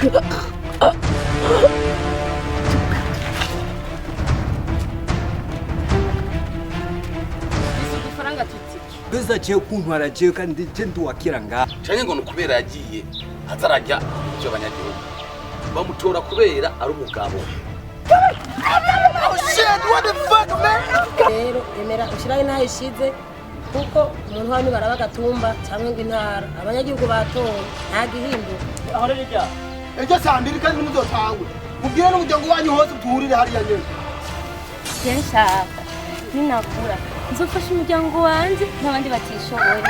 Udufaranga tutike. Beza jewe kuntwara jewe kandi je nduwakira ngaha. Canke ngo ni ukubera yagiye azarajya ivyo abanyagihugu bamutora kubera ari umugabo. Rero emera ushyiraho intaha ishize, kuko umuntu hano baraba agatumba cyangwa ngo intara abanyagihugu batowe nta gihinduka. Ejo saa 2 kandi ntimuzotangwe, mubwire n'umuryango wanyu hose tuhurire hariya nyene. Je nshaka ninakura nzofasha umuryango wanje n'abandi batishoboye.